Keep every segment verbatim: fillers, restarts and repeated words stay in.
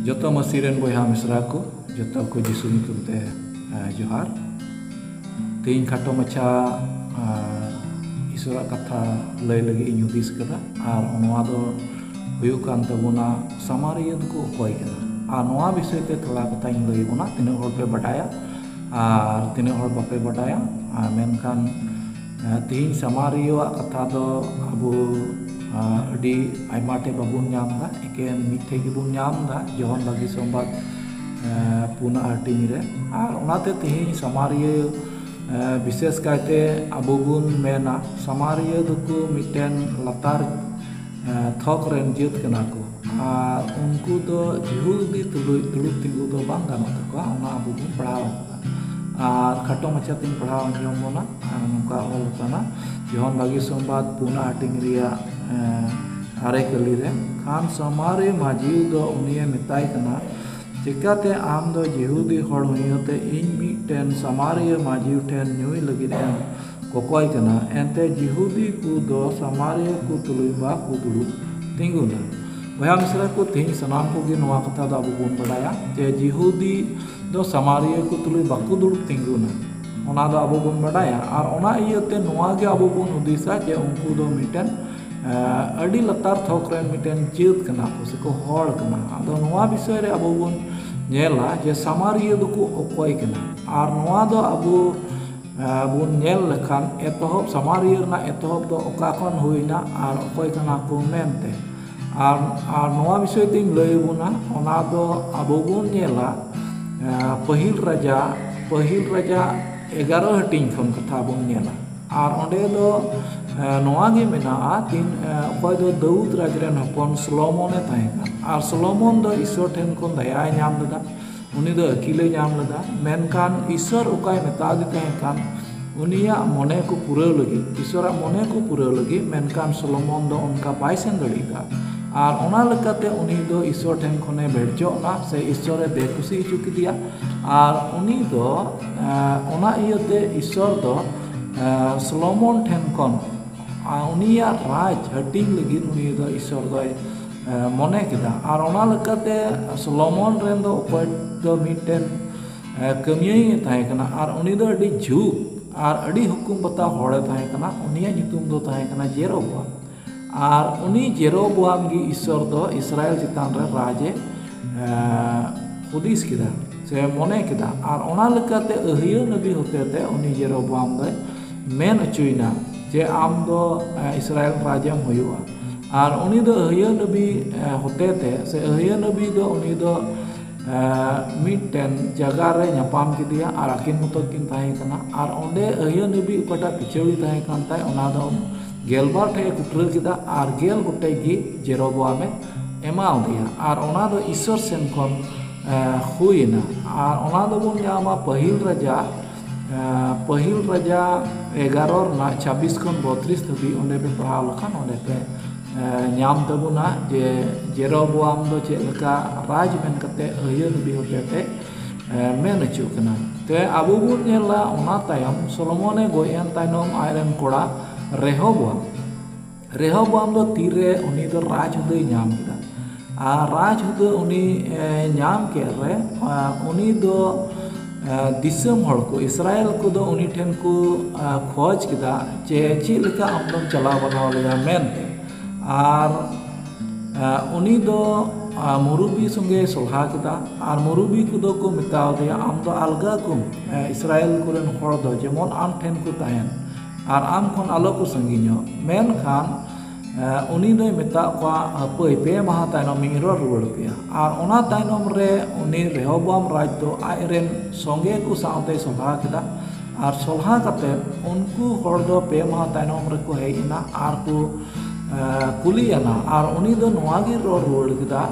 ᱡᱚᱛᱚ ᱢᱟᱹᱥᱤ ᱨᱮᱱ ᱵᱚᱭᱦᱟ ᱢᱤᱥᱨᱟ ᱠᱚ, ᱡᱚᱛᱚ ᱠᱚ ᱡᱤᱥᱩ ᱧᱩᱛᱩᱢ ᱛᱮ, ᱮ, ᱡᱚᱦᱟᱨ᱾ ᱛᱮᱦᱮᱧ ᱠᱷᱟᱴᱚ ᱢᱟᱪᱷᱟ, ᱮ, ᱤᱥᱚᱨᱟᱜ ᱠᱟᱛᱷᱟ ᱞᱟᱹᱭ ᱞᱟᱹᱜᱤᱫ ᱤᱧ ᱦᱩᱫᱤᱥ ᱠᱟᱫᱟ, ᱟᱨ ᱱᱚᱣᱟ ᱫᱚ ᱦᱩᱭᱩᱜ ᱠᱟᱱ ᱛᱟᱵᱚᱱᱟ, ᱥᱟᱢᱟᱨᱤᱭᱟᱹ ᱫᱚᱠᱚ ᱚᱠᱚᱭ ᱠᱟᱱᱟ? ᱟᱨ ᱱᱚᱣᱟ ᱵᱤᱥᱚᱭ ᱛᱮ ᱛᱷᱚᱲᱟ ᱠᱟᱛᱷᱟᱧ ᱞᱟᱹᱭ ᱟᱵᱚᱱᱟ, ᱛᱤᱱᱟᱹᱜ ᱦᱚᱲ ᱯᱮ ᱵᱟᱰᱟᱭᱟ ᱟᱨ ᱛᱤᱱᱟᱹᱜ ᱦᱚᱲ ᱵᱟᱯᱮ ᱵᱟᱰᱟᱭᱟ᱾ ᱟᱨ ᱢᱮᱱᱠᱷᱟᱱ, ᱮ, ᱛᱮᱦᱮᱧ ᱥᱟᱢᱟᱨᱤᱭᱟᱹᱣᱟᱜ ᱠᱟᱛᱷᱟ ᱫᱚ ᱟᱵᱚ, ᱮ, ᱟᱹᱰᱤ ᱟᱭᱢᱟ ᱴᱷᱮᱡ ᱵᱟᱵᱚᱱ ᱧᱟᱢ ᱮᱫᱟ, ᱮᱠᱮᱱ ᱢᱤᱫ ᱴᱷᱮᱡ ᱜᱮᱵᱚᱱ ᱧᱟᱢ ᱮᱫᱟ, ᱡᱚᱦᱚᱱ ᱵᱷᱟᱹᱜᱤ ᱥᱚᱢᱵᱟᱫ, ᱮ, ᱯᱩᱱᱟᱜ ᱦᱟᱹᱴᱤᱧ ᱨᱮ᱾ ᱟᱨ ᱚᱱᱟᱛᱮ ᱛᱮᱦᱮᱧ ᱥᱟᱢᱟᱨᱤᱭᱟᱹ, ᱮ, ᱵᱤᱥᱮᱥ ᱠᱟᱭᱛᱮ ᱟᱵᱚ ᱵᱚᱱ ᱢᱮᱱᱟ, ᱥᱟᱢᱟᱨᱤᱭᱟᱹ ᱫᱚᱠᱚ ᱢᱤᱫᱴᱮᱱ ᱞᱟᱛᱟᱨ, ᱮ, ᱛᱷᱚᱠ ᱨᱮᱱ ᱡᱟᱹᱛ ᱠᱟᱱᱟ ᱠᱚ᱾ ᱟᱨ ᱩᱱᱠᱩ ᱫᱚ ᱡᱤᱦᱩᱫᱤ ᱛᱩᱞᱩᱡ ᱫᱩᱲᱩᱵ ᱛᱤᱸᱜᱩ ᱫᱚ ᱵᱟᱝ ᱜᱟᱱᱚᱜ ᱛᱟᱠᱚᱣᱟ, ᱚᱱᱟ ᱟᱵᱚ ᱵᱚᱱ ᱯᱟᱲᱦᱟᱣ ᱟᱠᱟᱫᱟ᱾ ᱟᱨ ᱠᱷᱟᱴᱚ ᱢᱟᱪᱷᱟ ᱛᱤᱧ ᱯᱟᱲᱦᱟᱣ ᱟᱸᱡᱚᱢ ᱵᱚᱱᱟ᱾ ᱟᱨ ᱱᱚᱝᱠᱟ ᱚᱞ ᱟᱠᱟᱱᱟ, ᱡᱚᱦᱚᱱ ᱵᱷᱟᱹᱜᱤ ᱥᱚᱢᱵᱟᱫ ᱯᱩᱱᱟᱜ ᱦᱟᱹᱴᱤᱧ ᱨᱮᱭᱟᱜ, ᱮ, ᱟᱨᱮ ᱠᱟᱹᱞᱤ ᱨᱮ, ᱠᱷᱟᱱ ᱥᱟᱢᱟᱨᱤᱭᱟᱹ ᱢᱟᱹᱡᱷᱤ ᱫᱚ ᱩᱱᱤᱭᱮ ᱢᱮᱛᱟᱭ ᱠᱟᱱᱟ, ᱪᱮᱠᱟᱛᱮ ᱟᱢ ᱫᱚ ᱡᱤᱦᱩᱫᱤ ᱦᱚᱲ ᱦᱩᱭᱩᱜ ᱛᱮ ᱤᱧ ᱢᱤᱫᱴᱮᱱ ᱥᱟᱢᱟᱨᱤᱭᱟᱹ ᱢᱟᱹᱡᱷᱤ ᱴᱷᱮᱱ ᱧᱩᱭ ᱞᱟᱹᱜᱤᱫ ᱮᱢ ᱠᱚᱠᱚᱭ ᱠᱟᱱᱟ? ᱮᱱᱛᱮ ᱡᱤᱦᱩᱫᱤ ᱠᱚ ᱫᱚ ᱥᱟᱢᱟᱨᱤᱭᱟᱹ ᱠᱚ ᱛᱩᱞᱩᱡ ᱵᱟᱠᱚ ᱫᱩᱲᱩᱵ ᱛᱤᱸᱜᱩᱱᱟ᱾ ᱵᱚᱭᱦᱟ ᱢᱤᱥᱨᱟ ᱠᱚ, ᱛᱮᱦᱮᱧ ᱥᱟᱱᱟᱢ ᱠᱚᱜᱮ ᱱᱚᱣᱟ ᱠᱟᱛᱷᱟ ᱫᱚ ᱟᱵᱚ ᱵᱚᱱ ᱵᱟᱰᱟᱭᱟ ᱡᱮ ᱡᱤᱦᱩᱫᱤ ᱫᱚ ᱥᱟᱢᱟᱨᱤᱭᱟᱹ ᱠᱚ ᱛᱩᱞᱩᱡ ᱵᱟᱠᱚ ᱫᱩᱲᱩᱵ ᱛᱤᱸᱜᱩᱱᱟ, ᱚᱱᱟ ᱫᱚ ᱟᱵᱚ ᱵᱚᱱ ᱵᱟᱰᱟᱭᱟ᱾ ᱟᱨ ᱚᱱᱟ ᱤᱭᱟᱹᱛᱮ ᱱᱚᱣᱟ ᱜᱮ ᱟᱵᱚ ᱵᱚᱱ ᱦᱩᱫᱤᱥᱟ ᱡᱮ ᱩᱱᱠᱩ ᱫᱚ ᱢᱤᱫᱴᱮᱱ, ᱮ, ᱟᱹᱰᱤ ᱞᱟᱛᱟᱨ ᱛᱷᱚᱠ ᱨᱮᱱ ᱢᱤᱫᱴᱮᱱ ᱡᱟᱹᱛ ᱠᱟᱱᱟ ᱠᱚ ᱥᱮᱠᱚ ᱦᱚᱲ ᱠᱟᱱᱟ᱾ ᱟᱫᱚ ᱱᱚᱣᱟ ᱵᱤᱥᱚᱭ ᱨᱮ ᱟᱵᱚ ᱵᱚᱱ ᱧᱮᱞᱟ ᱡᱮ ᱥᱟᱢᱟᱨᱤᱭᱟᱹ ᱫᱚᱠᱚ ᱚᱠᱚᱭ ᱠᱟᱱᱟ, ᱟᱨ ᱱᱚᱣᱟ ᱫᱚ ᱟᱵᱚ ᱮ, ᱵᱚᱱ ᱧᱮᱞ ᱞᱮᱠᱷᱟᱱ, ᱮᱛᱚᱦᱚᱵ, ᱥᱟᱢᱟᱨᱤᱭᱟᱹ ᱨᱮᱱᱟᱜ ᱮᱛᱚᱦᱚᱵ ᱫᱚ ᱚᱠᱟ ᱠᱷᱚᱱ ᱦᱩᱭᱱᱟ ᱟᱨ ᱚᱠᱚᱭ ᱠᱟᱱᱟ ᱠᱚ ᱢᱮᱱᱛᱮ᱾ ᱟᱨ, ᱟᱨ ᱱᱚᱣᱟ ᱵᱤᱥᱚᱭ ᱛᱮᱧ ᱞᱟᱹᱭ ᱟᱵᱚᱱᱟ, ᱚᱱᱟ ᱫᱚ ᱟᱵᱚ ᱵᱚᱱ ᱧᱮᱞᱟ, ᱮ, ᱯᱟᱹᱦᱤᱞ ᱨᱟᱡᱟ, ᱯᱟᱹᱦᱤᱞ ᱨᱟᱡᱟ ᱮᱜᱟᱨᱚ ᱦᱟᱹᱴᱤᱧ ᱠᱷᱚᱱ ᱠᱟᱛᱷᱟ ᱵᱚᱱ ᱧᱮᱞᱟ᱾ ᱟᱨ ᱚᱸᱰᱮ ᱫᱚ, ᱮ, ᱱᱚᱣᱟ ᱜᱮ ᱢᱮᱱᱟᱜᱼᱟ, ᱛᱤᱱ, ᱮ, ᱚᱠᱚᱭ ᱫᱚ ᱫᱟᱹᱣᱩᱫ ᱨᱟᱡᱽ ᱨᱮᱱ ᱦᱚᱯᱚᱱ ᱥᱚᱞᱚᱢᱚᱱᱮ ᱛᱟᱦᱮᱸ ᱠᱟᱱᱟ᱾ ᱟᱨ ᱥᱚᱞᱚᱢᱚᱱ ᱫᱚ ᱤᱥᱚᱨ ᱴᱷᱮᱱ ᱠᱷᱚᱱ ᱫᱟᱭᱟᱭ ᱧᱟᱢ ᱞᱮᱫᱟ᱾ ᱩᱱᱤ ᱫᱚ ᱟᱹᱠᱤᱞᱮ ᱧᱟᱢ ᱞᱮᱫᱟ, ᱢᱮᱱᱠᱷᱟᱱ ᱤᱥᱚᱨ ᱚᱠᱟᱭ ᱢᱮᱛᱟᱫᱮ ᱛᱟᱦᱮᱸ ᱠᱟᱱ, ᱩᱱᱤᱭᱟᱜ ᱢᱚᱱᱮ ᱠᱚ ᱯᱩᱨᱟᱹᱣ ᱞᱟᱹᱜᱤᱫ, ᱤᱥᱚᱨᱟᱜ ᱢᱚᱱᱮ ᱠᱚ ᱯᱩᱨᱟᱹᱣ ᱞᱟᱹᱜᱤᱫ, ᱢᱮᱱᱠᱷᱟᱱ ᱥᱚᱞᱚᱢᱚᱱ ᱫᱚ ᱚᱱᱠᱟ ᱵᱟᱭ ᱥᱮᱱ ᱫᱟᱲᱮᱭᱟᱫᱟ᱾ ᱟᱨ ᱚᱱᱟ ᱞᱮᱠᱟᱛᱮ ᱩᱱᱤ ᱫᱚ ᱤᱥᱚᱨ ᱴᱷᱮᱱ ᱠᱷᱚᱱᱮ ᱵᱷᱮᱲᱪᱚᱜ ᱮᱱᱟ ᱥᱮ ᱤᱥᱚᱨᱮ ᱵᱮᱠᱩᱥᱤ ᱦᱚᱪᱚ ᱠᱮᱫᱮᱭᱟ᱾ ᱟᱨ ᱩᱱᱤ ᱫᱚ, ᱮ, ᱚᱱᱟ ᱤᱭᱟᱹᱛᱮ ᱤᱥᱚᱨ ᱫᱚ, ᱮ, ᱥᱚᱞᱚᱢᱚᱱ ᱴᱷᱮᱱ ᱠᱷᱚᱱ, ᱟ, ᱩᱱᱤᱭᱟᱜ ᱨᱟᱡᱽ ᱦᱟᱹᱴᱤᱧ ᱞᱟᱹᱜᱤᱫ ᱩᱱᱤ ᱫᱚ ᱤᱥᱚᱨ ᱫᱚᱭ ᱮ, ᱢᱚᱱᱮ ᱠᱮᱫᱟ᱾ ᱟᱨ ᱚᱱᱟ ᱞᱮᱠᱟᱛᱮ ᱥᱚᱞᱳᱢᱚᱱ ᱨᱮᱱ ᱫᱚ ᱚᱠᱚᱭ ᱫᱚ ᱢᱤᱫᱴᱮᱱ, ᱮ, ᱠᱟᱹᱢᱤᱭᱟᱹᱭ ᱛᱟᱦᱮᱸ ᱠᱟᱱᱟ, ᱟᱨ ᱩᱱᱤ ᱫᱚ ᱟᱹᱰᱤ ᱡᱷᱩᱠ ᱟᱨ ᱟᱹᱰᱤ ᱦᱩᱠᱩᱢ ᱵᱟᱛᱟ ᱦᱚᱲᱮ ᱛᱟᱦᱮᱸ ᱠᱟᱱᱟ᱾ ᱩᱱᱤᱭᱟᱜ ᱧᱩᱛᱩᱢ ᱫᱚ ᱛᱟᱦᱮᱸ ᱠᱟᱱᱟ ᱡᱮᱨᱚᱵᱚᱣᱟᱢ᱾ ᱟᱨ ᱩᱱᱤ ᱡᱮᱨᱚᱵᱚᱣᱟᱢ ᱜᱮ ᱤᱥᱥᱚᱨ ᱫᱚ ᱤᱥᱨᱟᱭᱮᱞ ᱪᱮᱛᱟᱱ ᱨᱮ ᱨᱟᱡᱽ ᱮ, ᱮ, ᱦᱩᱫᱤᱥ ᱠᱮᱫᱟ ᱥᱮ ᱢᱚᱱᱮ ᱠᱮᱫᱟ᱾ ᱟᱨ ᱚᱱᱟ ᱞᱮᱠᱟᱛᱮ ᱟᱹᱦᱤᱭᱟᱹ ᱱᱟᱵᱤ ᱦᱚᱛᱮᱛᱮ ᱩᱱᱤ ᱡᱮᱨᱚᱵᱚᱣᱟᱢ ᱫᱚᱭ ᱢᱮᱱ ᱦᱚᱪᱚᱭᱮᱱᱟ ᱡᱮ ᱟᱢ ᱫᱚ, ᱮ, ᱤᱥᱨᱟᱭᱮᱞ ᱨᱟᱡᱽ ᱮᱢ ᱦᱩᱭᱩᱜᱼᱟ᱾ ᱟᱨ ᱩᱱᱤ ᱫᱚ ᱟᱹᱦᱤᱭᱟᱹ ᱱᱟᱵᱤ, ᱮ, ᱦᱚᱛᱮᱛᱮ ᱥᱮ ᱟᱹᱦᱤᱭᱟᱹ ᱱᱟᱵᱤ ᱫᱚ ᱩᱱᱤ ᱫᱚ, ᱮ, ᱢᱤᱫᱴᱮᱱ ᱡᱟᱭᱜᱟ ᱨᱮ ᱧᱟᱯᱟᱢ ᱠᱮᱫᱮᱭᱟ ᱟᱨ ᱟᱹᱠᱤᱱ ᱢᱚᱛᱚ ᱠᱤᱱ ᱛᱟᱦᱮᱸ ᱠᱟᱱᱟ᱾ ᱟᱨ ᱚᱸᱰᱮ ᱟᱹᱦᱤᱭᱟᱹ ᱱᱟᱵᱤ ᱚᱠᱟᱴᱟᱜ ᱯᱤᱪᱷᱟᱹᱲᱤ ᱛᱟᱦᱮᱸ ᱠᱟᱱ ᱛᱟᱭ, ᱚᱱᱟ ᱫᱚ ᱜᱮᱞᱵᱟᱨ ᱴᱷᱮᱡ ᱮ ᱠᱩᱴᱨᱟᱹ ᱠᱮᱫᱟ ᱟᱨ ᱜᱮᱞ ᱜᱚᱴᱮᱡ ᱜᱮ ᱡᱮᱨᱚᱵᱚᱣᱟᱢᱮ ᱮᱢᱟᱣᱟᱫᱮᱭᱟ᱾ ᱟᱨ ᱚᱱᱟ ᱫᱚ ᱤᱥᱥᱚᱨ ᱥᱮᱱ ᱠᱷᱚᱱ, ᱮ, ᱦᱩᱭᱮᱱᱟ᱾ ᱟᱨ ᱚᱱᱟ ᱫᱚᱵᱚᱱ ᱧᱟᱢᱟ ᱯᱟᱹᱦᱤᱞ ᱨᱟᱡᱟ, ᱮ, ᱯᱟᱹᱦᱤᱞ ᱨᱟᱡᱟ ᱮᱜᱟᱨᱚ ᱨᱮᱱᱟᱜ ᱪᱷᱟᱵᱵᱤᱥ ᱠᱷᱚᱱ ᱵᱚᱛᱨᱤᱥ ᱫᱷᱟᱹᱵᱤᱡ᱾ ᱚᱸᱰᱮ ᱯᱮ ᱯᱟᱲᱦᱟᱣ ᱞᱮᱠᱷᱟᱱ ᱚᱸᱰᱮ ᱯᱮ, ᱮ, ᱧᱟᱢ ᱛᱟᱵᱚᱱᱟ ᱡᱮ ᱡᱮᱨᱚᱵᱚᱣᱟᱢ ᱫᱚ ᱪᱮᱫ ᱞᱮᱠᱟ ᱨᱟᱡᱽ ᱢᱮᱱ ᱠᱟᱛᱮ ᱟᱹᱦᱤᱭᱟᱹ ᱱᱟᱵᱤ ᱦᱚᱛᱮᱛᱮ, ᱮ, ᱢᱮᱱ ᱦᱚᱪᱚᱜ ᱠᱟᱱᱟ᱾ ᱛᱮ ᱟᱵᱚ ᱵᱚᱱ ᱧᱮᱞᱟ, ᱚᱱᱟ ᱛᱟᱭᱚᱢ ᱥᱚᱞᱳᱢᱚᱱᱮ ᱜᱚᱡ ᱮᱱ ᱛᱟᱭᱱᱚᱢ ᱟᱡ ᱨᱮᱱ ᱠᱚᱲᱟ ᱨᱮᱦᱚᱵᱚᱣᱟᱢ, ᱨᱮᱦᱚᱵᱚᱣᱟᱢ ᱫᱚ ᱛᱤᱨᱮ ᱩᱱᱤ ᱫᱚ ᱨᱟᱡᱽ ᱦᱩᱫᱟᱹᱭ ᱧᱟᱢ ᱠᱮᱫᱟ᱾ ᱟᱨ ᱨᱟᱡᱽ ᱦᱩᱫᱟᱹ ᱩᱱᱤ, ᱮ, ᱧᱟᱢ ᱠᱮᱫ ᱨᱮ, ᱟ, ᱩᱱᱤ ᱫᱚ, ᱮ, ᱫᱤᱥᱚᱢ ᱦᱚᱲ ᱠᱚ, ᱤᱥᱨᱟᱭᱮᱞ ᱠᱚᱫᱚ ᱩᱱᱤ ᱴᱷᱮᱱ ᱠᱚ, ᱟ, ᱠᱷᱚᱡᱽ ᱠᱮᱫᱟ ᱡᱮ ᱪᱮᱫ ᱞᱮᱠᱟ ᱟᱢ ᱫᱚᱢ ᱪᱟᱞᱟᱣ ᱵᱟᱱᱟᱣ ᱞᱮᱭᱟ ᱢᱮᱱᱛᱮ᱾ ᱟᱨ, ᱟ, ᱩᱱᱤ ᱫᱚ, ᱟ, ᱢᱩᱨᱩᱵᱤ ᱥᱚᱸᱜᱮ ᱥᱚᱞᱦᱟ ᱠᱮᱫᱟ᱾ ᱟᱨ ᱢᱩᱨᱩᱵᱤ ᱠᱚᱫᱚ ᱠᱚ ᱢᱮᱛᱟᱣ ᱫᱮᱭᱟ, ᱟᱢ ᱫᱚ ᱟᱞᱜᱟ ᱠᱚᱢ, ᱮ, ᱤᱥᱨᱟᱭᱮᱞ ᱠᱚᱨᱮᱱ ᱦᱚᱲ ᱫᱚ ᱡᱮᱢᱚᱱ ᱟᱢ ᱴᱷᱮᱱ ᱠᱚ ᱛᱟᱦᱮᱱ, ᱟᱨ ᱟᱢ ᱠᱷᱚᱱ ᱟᱞᱚ ᱠᱚ ᱥᱟᱺᱜᱤᱧᱚᱜ᱾ ᱢᱮᱱᱠᱷᱟᱱ, ᱮ, ᱩᱱᱤ ᱫᱚᱭ ᱢᱮᱛᱟᱜ ᱠᱚᱣᱟ, ᱦᱟᱹᱯᱟᱹᱭ, ᱯᱮ ᱢᱟᱦᱟ ᱛᱟᱭᱱᱚᱢ ᱤᱧ ᱨᱚᱲ ᱨᱩᱣᱟᱹᱲ ᱯᱮᱭᱟ᱾ ᱟᱨ ᱚᱱᱟ ᱛᱟᱭᱱᱚᱢ ᱨᱮ ᱩᱱᱤ ᱨᱮᱦᱚᱵᱚᱣᱟᱢ ᱨᱟᱡᱽ ᱫᱚ ᱟᱡ ᱨᱮᱱ ᱥᱚᱸᱜᱮ ᱠᱚ ᱥᱟᱶᱛᱮᱭ ᱥᱚᱞᱦᱟ ᱠᱮᱫᱟ᱾ ᱟᱨ ᱥᱚᱞᱦᱟ ᱠᱟᱛᱮ ᱩᱱᱠᱩ ᱦᱚᱲ ᱫᱚ ᱯᱮ ᱢᱟᱦᱟ ᱛᱟᱭᱱᱚᱢ ᱨᱮᱠᱚ ᱦᱮᱡ ᱮᱱᱟ ᱟᱨ ᱠᱚ, ᱮ, ᱠᱩᱞᱤᱭᱮᱱᱟ᱾ ᱟᱨ ᱩᱱᱤ ᱫᱚ ᱱᱚᱣᱟ ᱜᱮ ᱨᱚᱲ ᱨᱩᱣᱟᱹᱲ ᱠᱮᱫᱟ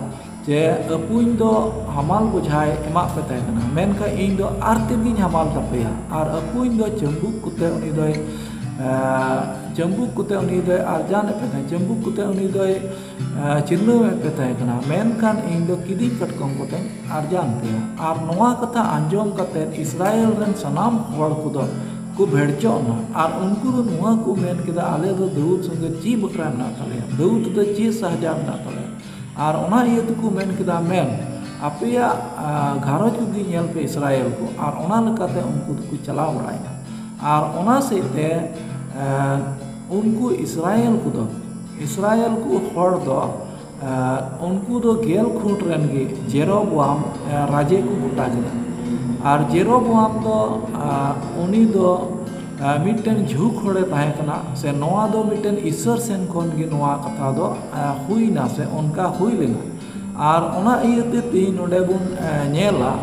ᱡᱮ ᱟᱹᱯᱩᱧ ᱫᱚ ᱦᱟᱢᱟᱞ ᱵᱚᱡᱷᱟᱭ ᱮᱢᱟᱜ ᱯᱮ ᱛᱟᱦᱮᱸ ᱠᱟᱱᱟ, ᱢᱮᱱᱠᱷᱟᱱ ᱤᱧ ᱫᱚ ᱟᱨ ᱛᱮᱫ ᱜᱤᱧ ᱦᱟᱢᱟᱞ ᱛᱟᱯᱮᱭᱟ᱾ ᱟᱨ ᱟᱹᱯᱩᱧ ᱫᱚ ᱪᱟᱹᱢᱵᱩᱠ ᱠᱚᱛᱮ ᱩᱱᱤ ᱫᱚᱭ, ᱮ, ᱪᱟᱹᱢᱵᱩᱠ ᱠᱚᱛᱮ ᱩᱱᱤ ᱫᱚᱭ ᱟᱨᱡᱟᱱᱮᱫ ᱯᱮ ᱛᱟᱦᱮᱸ, ᱪᱟᱹᱢᱵᱩᱠ ᱠᱚᱛᱮ ᱩᱱᱤ ᱫᱚᱭ, ᱮ, ᱪᱤᱨᱱᱟᱹᱣᱮᱫ ᱯᱮ ᱛᱟᱦᱮᱸ ᱠᱟᱱᱟ, ᱢᱮᱱᱠᱷᱟᱱ ᱤᱧ ᱫᱚ ᱠᱤᱫᱤᱧ ᱠᱟᱴᱠᱚᱢ ᱠᱚᱛᱮᱧ ᱟᱨᱡᱟᱱ ᱯᱮᱭᱟ᱾ ᱟᱨ ᱱᱚᱣᱟ ᱠᱟᱛᱷᱟ ᱟᱸᱡᱚᱢ ᱠᱟᱛᱮ ᱤᱥᱨᱟᱭᱮᱞ ᱨᱮᱱ ᱥᱟᱱᱟᱢ ᱦᱚᱲ ᱠᱚᱫᱚ ᱠᱚ ᱵᱷᱮᱲᱪᱚᱜ ᱮᱱᱟ᱾ ᱟᱨ ᱩᱱᱠᱩ ᱫᱚ ᱱᱚᱣᱟ ᱠᱚ ᱢᱮᱱ ᱠᱮᱫᱟ, ᱟᱞᱮ ᱫᱚ ᱫᱟᱹᱣᱩᱫ ᱥᱚᱸᱜᱮ ᱪᱮᱫ ᱵᱟᱠᱷᱨᱟ ᱢᱮᱱᱟᱜ ᱛᱟᱞᱮᱭᱟ? ᱫᱟᱹᱣᱩᱫ ᱫᱚ ᱪᱮᱫ ᱥᱟᱦᱟᱡᱟ ᱢᱮᱱᱟᱜ ᱛᱟᱞᱮᱭᱟ? ᱟᱨ ᱚᱱᱟ ᱤᱭᱟᱹ ᱛᱮᱠᱚ ᱢᱮᱱ ᱠᱮᱫᱟ, ᱢᱮᱱ, ᱟᱯᱮᱭᱟᱜ ᱜᱷᱟᱨᱚᱸᱡᱽ ᱠᱚᱜᱮ ᱧᱮᱞ ᱯᱮ ᱤᱥᱨᱟᱭᱮᱞ ᱠᱚ᱾ ᱟᱨ ᱚᱱᱟ ᱞᱮᱠᱟᱛᱮ ᱩᱱᱠᱩ ᱫᱚᱠᱚ ᱪᱟᱞᱟᱣ ᱵᱟᱲᱟᱭᱮᱱᱟ᱾ ᱟᱨ ᱚᱱᱟ ᱥᱮᱫ ᱛᱮ ᱩᱱᱠᱩ ᱤᱥᱨᱟᱭᱮᱞ ᱠᱚᱫᱚ, ᱤᱥᱨᱟᱭᱮᱞ ᱠᱚ ᱦᱚᱲ ᱫᱚ ᱩᱱᱠᱩ ᱫᱚ ᱜᱮᱞ ᱠᱷᱩᱸᱴ ᱨᱮᱱ ᱜᱮ ᱡᱮᱨᱚᱵᱚᱣᱟᱢ ᱨᱟᱡᱮ ᱠᱚ ᱜᱚᱴᱟ ᱠᱮᱫᱟ᱾ ᱟᱨ ᱡᱮᱨᱚᱵᱚᱣᱟᱢ ᱫᱚ ᱩᱱᱤ ᱫᱚ ᱢᱤᱫᱴᱮᱱ ᱡᱷᱩᱠ ᱦᱚᱲᱮ ᱛᱟᱦᱮᱸ ᱠᱟᱱᱟ, ᱥᱮ ᱱᱚᱣᱟ ᱫᱚ ᱢᱤᱫᱴᱮᱱ ᱤᱥᱥᱚᱨ ᱥᱮᱱ ᱠᱷᱚᱱ ᱜᱮ ᱱᱚᱣᱟ ᱠᱟᱛᱷᱟ ᱫᱚ ᱦᱩᱭᱱᱟ ᱥᱮ ᱚᱱᱠᱟ ᱦᱩᱭ ᱞᱮᱱᱟ᱾ ᱟᱨ ᱚᱱᱟ ᱤᱭᱟᱹᱛᱮ ᱛᱮᱦᱮᱧ ᱱᱚᱰᱮ ᱵᱚᱱ ᱧᱮᱞᱟ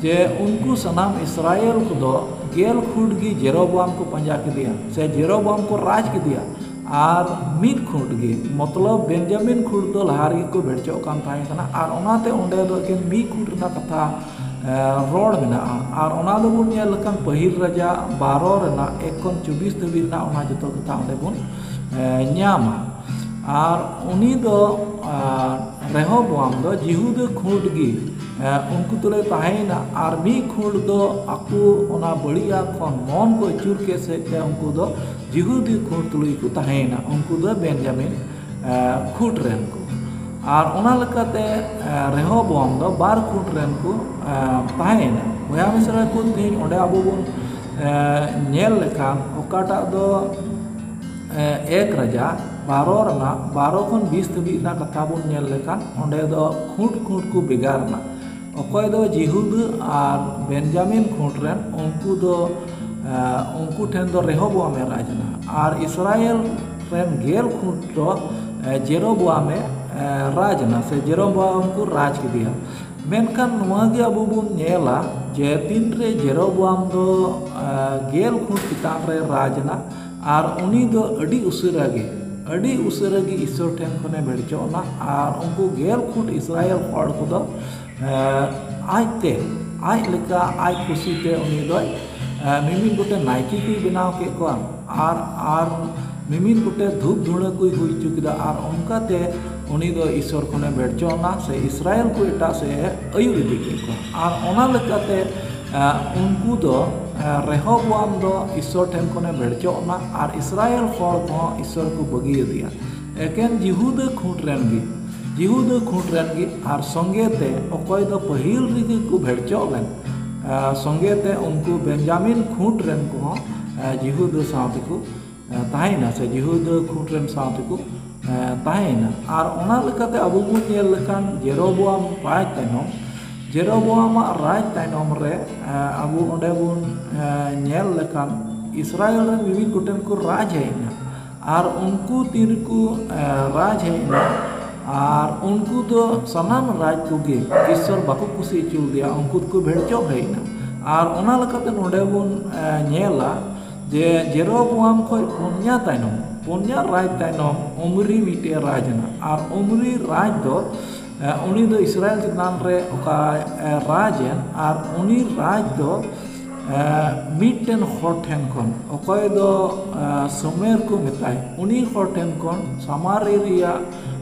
ᱡᱮ ᱩᱱᱠᱩ ᱥᱟᱱᱟᱢ ᱤᱥᱨᱟᱭᱮᱞ ᱠᱚᱫᱚ ᱜᱮᱞ ᱠᱷᱩᱸᱴ ᱜᱮ ᱡᱮᱨᱚᱵᱚᱣᱟᱢ ᱠᱚ ᱯᱟᱸᱡᱟ ᱠᱮᱫᱮᱭᱟ, ᱥᱮ ᱡᱮᱨᱚᱵᱚᱣᱟᱢ ᱠᱚ ᱨᱟᱡᱽ ᱠᱮᱫᱮᱭᱟ᱾ ᱟᱨ ᱢᱤᱫ ᱠᱷᱩᱸᱴ ᱜᱮ, ᱢᱚᱛᱞᱚᱵ ᱵᱮᱱᱡᱟᱢᱤᱱ ᱠᱷᱩᱸᱴ ᱫᱚ ᱞᱟᱦᱟ ᱨᱮᱜᱮ ᱠᱚ ᱵᱷᱮᱲᱪᱚᱜ ᱠᱟᱱ ᱛᱟᱦᱮᱸ ᱠᱟᱱᱟ᱾ ᱟᱨ ᱚᱱᱟᱛᱮ ᱚᱸᱰᱮ ᱫᱚ ᱮᱠᱮᱱ ᱢᱤᱫ ᱠᱷᱩᱸᱴ ᱨᱮᱱᱟᱜ ᱠᱟᱛᱷᱟ ᱨᱚᱲ ᱢᱮᱱᱟᱜᱼᱟ᱾ ᱟᱨ ᱚᱱᱟ ᱫᱚᱵᱚᱱ ᱧᱮᱞ ᱞᱮᱠᱷᱟᱱ ᱯᱟᱹᱦᱤᱞ ᱨᱟᱡᱟ ᱵᱟᱨᱚ ᱨᱮᱱᱟᱜ ᱮᱠ ᱠᱷᱚᱱ ᱪᱚᱵᱵᱤᱥ ᱫᱷᱟᱹᱵᱤᱡ ᱨᱮᱱᱟᱜ ᱚᱱᱟ ᱡᱚᱛᱚ ᱠᱟᱛᱷᱟ ᱚᱸᱰᱮ ᱵᱚᱱ ᱧᱟᱢᱟ᱾ ᱟᱨ ᱩᱱᱤ ᱫᱚ ᱨᱮᱦᱚᱵᱚᱣᱟᱢ ᱫᱚ ᱡᱤᱦᱩᱫᱟᱹ ᱠᱷᱩᱸᱴ ᱜᱮ ᱩᱱᱠᱩ ᱛᱩᱞᱩᱡ ᱛᱟᱦᱮᱸᱭᱮᱱᱟ᱾ ᱟᱨ ᱢᱤᱫ ᱠᱷᱩᱸᱴ ᱫᱚ ᱟᱠᱚ ᱚᱱᱟ ᱵᱟᱹᱲᱤᱡᱟᱜ ᱠᱷᱚᱱ ᱢᱚᱱ ᱠᱚ ᱟᱹᱪᱩᱨ ᱠᱮᱫ ᱥᱮᱫ ᱛᱮ ᱩᱱᱠᱩ ᱫᱚ ᱡᱤᱦᱩᱫᱤ ᱠᱷᱩᱸᱴ ᱛᱩᱞᱩᱡ ᱠᱚ ᱛᱟᱦᱮᱸᱭᱮᱱᱟ᱾ ᱩᱱᱠᱩ ᱫᱚ ᱵᱮᱱᱡᱟᱢᱤᱱ ᱠᱷᱩᱸᱴ ᱨᱮᱱ ᱠᱚ᱾ ᱟᱨ ᱚᱱᱟ ᱞᱮᱠᱟᱛᱮ ᱨᱮᱦᱚᱵᱚᱣᱟᱢ ᱫᱚ ᱵᱟᱨ ᱠᱷᱩᱸᱴ ᱨᱮᱱ ᱠᱚ ᱛᱟᱦᱮᱸᱭᱮᱱᱟ᱾ ᱵᱚᱭᱦᱟ ᱢᱤᱥᱨᱟ ᱠᱚ, ᱛᱮᱦᱮᱧ ᱚᱸᱰᱮ ᱟᱵᱚ ᱵᱚᱱ ᱧᱮᱞ ᱞᱮᱠᱷᱟᱱ ᱚᱠᱟᱴᱟᱜ ᱫᱚ ᱮᱠ ᱨᱟᱡᱟ ᱵᱟᱨᱚ ᱨᱮᱱᱟᱜ ᱵᱟᱨᱚ ᱠᱷᱚᱱ ᱵᱤᱥ ᱫᱷᱟᱹᱵᱤᱡ ᱨᱮᱱᱟᱜ ᱠᱟᱛᱷᱟ ᱵᱚᱱ ᱧᱮᱞ ᱞᱮᱠᱷᱟᱱ ᱚᱸᱰᱮ ᱫᱚ ᱠᱷᱩᱸᱴ ᱠᱷᱩᱸᱴ ᱠᱚ ᱵᱷᱮᱜᱟᱨ ᱮᱱᱟ᱾ ᱚᱠᱚᱭ ᱫᱚ ᱡᱤᱦᱩᱫᱟᱹ ᱟᱨ ᱵᱮᱱᱡᱟᱢᱤᱱ ᱠᱷᱩᱸᱴ ᱨᱮᱱ, ᱩᱱᱠᱩ ᱫᱚ ᱩᱱᱠᱩ ᱴᱷᱮᱱ ᱫᱚ ᱨᱮᱦᱚᱵᱚᱣᱟᱢ ᱮ ᱨᱟᱡᱽ ᱮᱱᱟ᱾ ᱟᱨ ᱤᱥᱨᱟᱭᱮᱞ ᱨᱮᱱ ᱜᱮᱞ ᱠᱷᱩᱸᱴ ᱫᱚ ᱡᱮᱨᱚᱵᱚᱣᱟᱢ ᱮ ᱨᱟᱡᱽ ᱮᱱᱟ, ᱥᱮ ᱡᱮᱨᱚᱵᱚᱣᱟᱢ ᱠᱚ ᱨᱟᱡᱽ ᱠᱮᱫᱮᱭᱟ᱾ ᱢᱮᱱᱠᱷᱟᱱ ᱱᱚᱣᱟ ᱜᱮ ᱟᱵᱚ ᱵᱚᱱ ᱧᱮᱞᱟ ᱡᱮ ᱛᱤᱱᱨᱮ ᱡᱮᱨᱚᱵᱚᱣᱟᱢ ᱫᱚ ᱜᱮᱞ ᱠᱷᱩᱸᱴ ᱪᱮᱛᱟᱱ ᱨᱮ ᱨᱟᱡᱽ ᱮᱱᱟ, ᱟᱨ ᱩᱱᱤ ᱫᱚ ᱟᱹᱰᱤ ᱩᱥᱟᱹᱨᱟ ᱜᱮ, ᱟᱹᱰᱤ ᱩᱥᱟᱹᱨᱟ ᱜᱮ ᱤᱥᱥᱚᱨ ᱴᱷᱮᱱ ᱠᱷᱚᱱᱮ ᱵᱷᱮᱲᱪᱚᱜ ᱮᱱᱟ᱾ ᱟᱨ ᱩᱱᱠᱩ ᱜᱮᱞ ᱠᱷᱩᱸᱴ ᱤᱥᱨᱟᱭᱮᱞ ᱦᱚᱲ ᱠᱚᱫᱚ ᱟᱡᱛᱮ, ᱟᱡ ᱞᱮᱠᱟ, ᱟᱡ ᱠᱩᱥᱤᱛᱮ ᱩᱱᱤ ᱫᱚᱭ ᱢᱤᱢᱤᱫ ᱜᱚᱴᱮᱱ ᱱᱟᱭᱠᱮ ᱠᱚᱭ ᱵᱮᱱᱟᱣ ᱠᱮᱫ ᱠᱚᱣᱟ᱾ ᱟᱨ ᱟᱨ ᱢᱤᱢᱤᱫ ᱜᱚᱴᱮᱡ ᱫᱷᱩᱯ ᱫᱷᱩᱬᱟᱹ ᱠᱚᱭ ᱦᱩᱭ ᱦᱚᱪᱚ ᱠᱮᱫᱟ᱾ ᱟᱨ ᱚᱱᱠᱟᱛᱮ ᱩᱱᱤ ᱫᱚ ᱤᱥᱥᱚᱨ ᱠᱷᱚᱱᱮ ᱵᱷᱮᱲᱪᱚᱜ ᱮᱱᱟ, ᱥᱮ ᱤᱥᱨᱟᱭᱮᱞ ᱠᱚ ᱮᱴᱟᱜ ᱥᱮᱫ ᱮ ᱟᱹᱭᱩᱨ ᱤᱫᱤ ᱠᱮᱫ ᱠᱚᱣᱟ᱾ ᱟᱨ ᱚᱱᱟ ᱞᱮᱠᱟᱛᱮ ᱩᱱᱠᱩ ᱫᱚ ᱨᱮᱦᱚᱵᱚᱣᱟᱢ ᱫᱚ ᱤᱥᱥᱚᱨ ᱴᱷᱮᱱ ᱠᱷᱚᱱᱮ ᱵᱷᱮᱲᱪᱚᱜ ᱮᱱᱟ᱾ ᱟᱨ ᱤᱥᱨᱟᱭᱮᱞ ᱦᱚᱲ ᱠᱚᱦᱚᱸ ᱤᱥᱥᱚᱨ ᱠᱚ ᱵᱟᱹᱜᱤ ᱟᱫᱮᱭᱟ᱾ ᱮᱠᱮᱱ ᱡᱤᱦᱩᱫᱟᱹ ᱠᱷᱩᱸᱴ ᱨᱮᱱ ᱜᱮ ᱡᱤᱦᱩᱫᱟᱹ ᱠᱷᱩᱸᱴ ᱨᱮᱱ ᱜᱮ, ᱟᱨ ᱥᱚᱸᱜᱮ ᱛᱮ ᱚᱠᱚᱭ ᱫᱚ ᱯᱟᱹᱦᱤᱞ ᱨᱮᱜᱮ ᱠᱚ ᱵᱷᱮᱲᱪᱚᱜ ᱞᱮᱱ, ᱮ, ᱥᱚᱸᱜᱮ ᱛᱮ ᱩᱱᱠᱩ ᱵᱮᱧᱡᱟᱢᱤᱱ ᱠᱷᱩᱸᱴ ᱨᱮᱱ ᱠᱚᱦᱚᱸ, ᱮ, ᱡᱤᱦᱩᱫᱟᱹ ᱥᱟᱶ ᱛᱮᱠᱚ, ᱮ, ᱛᱟᱦᱮᱸᱭᱮᱱᱟ, ᱥᱮ ᱡᱤᱦᱩᱫᱟᱹ ᱠᱷᱩᱸᱴ ᱨᱮᱱ ᱥᱟᱶ ᱛᱮᱠᱚ, ᱮ, ᱛᱟᱦᱮᱸᱭᱮᱱᱟ᱾ ᱟᱨ ᱚᱱᱟ ᱞᱮᱠᱟᱛᱮ ᱟᱵᱚ ᱵᱚᱱ ᱧᱮᱞ ᱞᱮᱠᱷᱟᱱ ᱡᱮᱨᱚᱵᱚᱣᱟᱢ ᱨᱟᱡᱽ ᱛᱟᱭᱱᱚᱢ, ᱡᱮᱨᱚᱵᱚᱣᱟᱢᱟᱜ ᱨᱟᱡᱽ ᱛᱟᱭᱱᱚᱢ ᱨᱮ, ᱮ, ᱟᱵᱚ ᱚᱸᱰᱮ ᱵᱚᱱ, ᱮ, ᱧᱮᱞ ᱞᱮᱠᱷᱟᱱ ᱤᱥᱨᱟᱭᱮᱞ ᱨᱮᱱ ᱢᱤᱢᱤᱫ ᱜᱚᱴᱮᱱ ᱠᱚ ᱨᱟᱡᱽ ᱦᱮᱡ ᱮᱱᱟ᱾ ᱟᱨ ᱩᱱᱠᱩ ᱛᱤᱨᱮᱠᱚ, ᱮ, ᱨᱟᱡᱽ ᱦᱮᱡ ᱮᱱᱟ, ᱟᱨ ᱩᱱᱠᱩ ᱫᱚ ᱥᱟᱱᱟᱢ ᱨᱟᱡᱽ ᱠᱚᱜᱮ ᱤᱥᱥᱚᱨ ᱵᱟᱠᱚ ᱠᱩᱥᱤ ᱦᱚᱪᱚ ᱞᱮᱫᱮᱭᱟ, ᱩᱱᱠᱩ ᱫᱚᱠᱚ ᱵᱷᱮᱲᱪᱚᱜ ᱦᱮᱡ ᱮᱱᱟ᱾ ᱟᱨ ᱚᱱᱟ ᱞᱮᱠᱟᱛᱮ ᱱᱚᱰᱮ ᱵᱚᱱ, ᱮ, ᱧᱮᱞᱟ ᱡᱮ ᱡᱮᱨᱚᱵᱚᱣᱟᱢ ᱠᱷᱚᱱ ᱯᱩᱱᱭᱟ ᱛᱟᱭᱱᱚᱢ, ᱯᱩᱱᱭᱟ ᱨᱟᱡᱽ ᱛᱟᱭᱱᱚᱢ ᱚᱢᱨᱤ ᱢᱤᱫᱴᱮᱡ ᱨᱟᱡᱽ ᱮᱱᱟ᱾ ᱟᱨ ᱚᱢᱨᱤ ᱨᱟᱡᱽ ᱫᱚ, ᱮ, ᱩᱱᱤ ᱫᱚ ᱤᱥᱨᱟᱭᱮᱞ ᱪᱮᱛᱟᱱ ᱨᱮ ᱚᱠᱟ, ᱮ, ᱨᱟᱡᱽ ᱮᱱ, ᱟᱨ ᱩᱱᱤ ᱨᱟᱡᱽ ᱫᱚ, ᱮ, ᱢᱤᱫᱴᱮᱱ ᱦᱚᱲ ᱴᱷᱮᱱ ᱠᱷᱚᱱ, ᱚᱠᱚᱭ ᱫᱚ, ᱮ, ᱥᱚᱢᱮᱨ ᱠᱚ ᱢᱮᱛᱟᱭ, ᱩᱱᱤ ᱦᱚᱲ ᱴᱷᱮᱱ ᱠᱷᱚᱱ ᱥᱟᱢᱟᱨᱤ ᱨᱮᱭᱟᱜ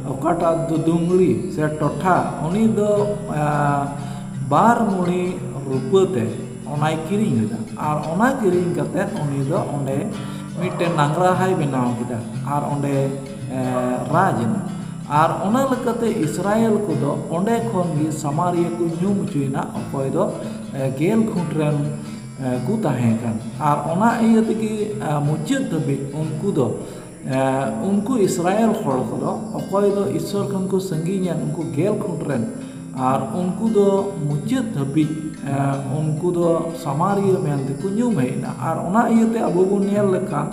ᱚᱠᱟᱴᱟᱜ ᱫᱩᱫᱩᱢᱲᱤ ᱥᱮ ᱴᱚᱴᱷᱟ, ᱩᱱᱤ ᱫᱚ, ᱮ, ᱵᱟᱨ ᱢᱩᱲᱤ ᱨᱩᱯᱟᱹ ᱛᱮ ᱚᱱᱟᱭ ᱠᱤᱨᱤᱧ ᱞᱮᱫᱟ᱾ ᱟᱨ ᱚᱱᱟ ᱠᱤᱨᱤᱧ ᱠᱟᱛᱮ ᱩᱱᱤ ᱫᱚ ᱚᱸᱰᱮ ᱢᱤᱫᱴᱮᱱ ᱱᱟᱝᱨᱟᱦᱟᱭ ᱵᱮᱱᱟᱣ ᱠᱮᱫᱟ ᱟᱨ ᱚᱸᱰᱮ, ᱮ, ᱨᱟᱡᱽ ᱮᱱᱟ᱾ ᱟᱨ ᱚᱱᱟ ᱞᱮᱠᱟᱛᱮ ᱤᱥᱨᱟᱭᱮᱞ ᱠᱚᱫᱚ ᱚᱸᱰᱮ ᱠᱷᱚᱱ ᱜᱮ ᱥᱟᱢᱟᱨᱤᱭᱟᱹ ᱠᱚ ᱧᱩᱢ ᱦᱚᱪᱚᱭᱮᱱᱟ, ᱚᱠᱚᱭ ᱫᱚ, ᱮ, ᱜᱮᱞ ᱠᱷᱩᱸᱴ ᱨᱮᱱ, ᱮ, ᱠᱚ ᱛᱟᱦᱮᱸ ᱠᱟᱱ᱾ ᱟᱨ ᱚᱱᱟ ᱤᱭᱟᱹ ᱛᱮᱜᱮ, ᱮ, ᱢᱩᱪᱟᱹᱫ ᱫᱷᱟᱹᱵᱤᱡ ᱩᱱᱠᱩ ᱫᱚ, ᱮ, ᱩᱱᱠᱩ ᱤᱥᱨᱟᱭᱮᱞ ᱦᱚᱲ ᱠᱚᱫᱚ ᱚᱠᱚᱭ ᱫᱚ ᱤᱥᱥᱚᱨ ᱠᱷᱚᱱ ᱠᱚ ᱥᱟᱺᱜᱤᱧᱮᱱ, ᱩᱱᱠᱩ ᱜᱮᱞ ᱠᱷᱩᱸᱴ ᱨᱮᱱ, ᱟᱨ ᱩᱱᱠᱩ ᱫᱚ ᱢᱩᱪᱟᱹᱫ ᱫᱷᱟᱹᱵᱤᱡ, ᱮ, ᱩᱱᱠᱩ ᱫᱚ ᱥᱟᱢᱟᱨᱤᱭᱟᱹ ᱢᱮᱱᱛᱮ ᱠᱚ ᱧᱩᱢ ᱦᱮᱡ ᱮᱱᱟ᱾ ᱟᱨ ᱚᱱᱟ ᱤᱭᱟᱹᱛᱮ ᱟᱵᱚ ᱵᱚᱱ ᱧᱮᱞ ᱞᱮᱠᱷᱟᱱ,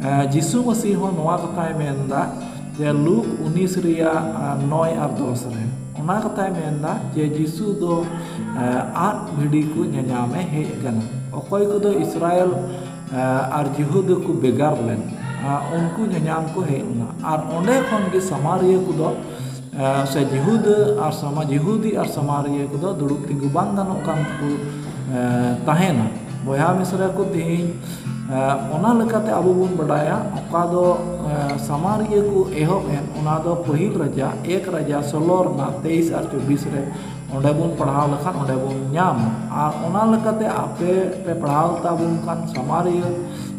ᱮ, ᱡᱤᱥᱩ ᱢᱟᱹᱥᱤ ᱦᱚᱸ ᱱᱚᱣᱟ ᱠᱟᱛᱷᱟᱭ ᱢᱮᱱᱫᱟ ᱡᱮ ᱞᱩᱠ ᱩᱱᱤᱥ ᱨᱮᱭᱟᱜ, ᱮ, ᱱᱚᱭ ᱟᱨ ᱫᱚᱥ ᱨᱮ, ᱚᱱᱟ ᱠᱟᱛᱷᱟᱭ ᱢᱮᱱᱫᱟ ᱡᱮ ᱡᱤᱥᱩ ᱫᱚ, ᱮ, ᱟᱫ ᱵᱷᱤᱰᱤ ᱠᱚ ᱧᱟᱧᱟᱢᱮ ᱦᱮᱡ ᱟᱠᱟᱱᱟ᱾ ᱚᱠᱚᱭ ᱠᱚᱫᱚ ᱤᱥᱨᱟᱭᱮᱞ, ᱮ, ᱟᱨ ᱡᱤᱦᱩᱫᱟᱹ ᱠᱚ ᱵᱷᱮᱜᱟᱨ ᱞᱮᱱ, ᱮ, ᱩᱱᱠᱩ ᱧᱟᱧᱟᱢ ᱠᱚ ᱦᱮᱡ ᱞᱮᱱᱟ᱾ ᱟᱨ ᱚᱸᱰᱮ ᱠᱷᱚᱱ ᱜᱮ ᱥᱟᱢᱟᱨᱤᱭᱟᱹ ᱠᱚᱫᱚ, ᱮ, ᱥᱮ ᱡᱤᱦᱩᱫᱟᱹ ᱟᱨ ᱥᱟᱢᱟ-, ᱡᱤᱦᱩᱫᱤ ᱟᱨ ᱥᱟᱢᱟᱨᱤᱭᱟᱹ ᱠᱚᱫᱚ ᱫᱩᱲᱩᱵ ᱛᱤᱸᱜᱩ ᱵᱟᱝ ᱜᱟᱱᱚᱜ ᱠᱟᱱ ᱛᱟᱠᱚ, ᱮ, ᱛᱟᱦᱮᱱᱟ᱾ ᱵᱚᱭᱦᱟ ᱢᱤᱥᱨᱟ ᱠᱚ, ᱛᱮᱦᱮᱧ, ᱮ, ᱚᱱᱟ ᱞᱮᱠᱟᱛᱮ ᱟᱵᱚ ᱵᱚᱱ ᱵᱟᱰᱟᱭᱟ, ᱚᱠᱟ ᱫᱚ, ᱮ, ᱥᱟᱢᱟᱨᱤᱭᱟᱹ ᱠᱚ ᱮᱦᱚᱵ ᱮᱱ, ᱚᱱᱟ ᱫᱚ ᱯᱟᱹᱦᱤᱞ ᱨᱟᱡᱟ, ᱮᱠ ᱨᱟᱡᱟ ᱥᱳᱞᱳ ᱨᱮᱱᱟᱜ ᱛᱮᱭᱤᱥ ᱟᱨ ᱪᱚᱵᱵᱤᱥ ᱨᱮ ᱚᱸᱰᱮ ᱵᱚᱱ ᱯᱟᱲᱦᱟᱣ ᱞᱮᱠᱷᱟᱱ ᱚᱸᱰᱮ ᱵᱚᱱ ᱧᱟᱢᱟ᱾ ᱟᱨ ᱚᱱᱟ ᱞᱮᱠᱟᱛᱮ ᱟᱯᱮ ᱯᱮ ᱯᱟᱲᱦᱟᱣ ᱛᱟᱵᱚᱱ ᱠᱷᱟᱱ ᱥᱟᱢᱟᱨᱤᱭᱟᱹ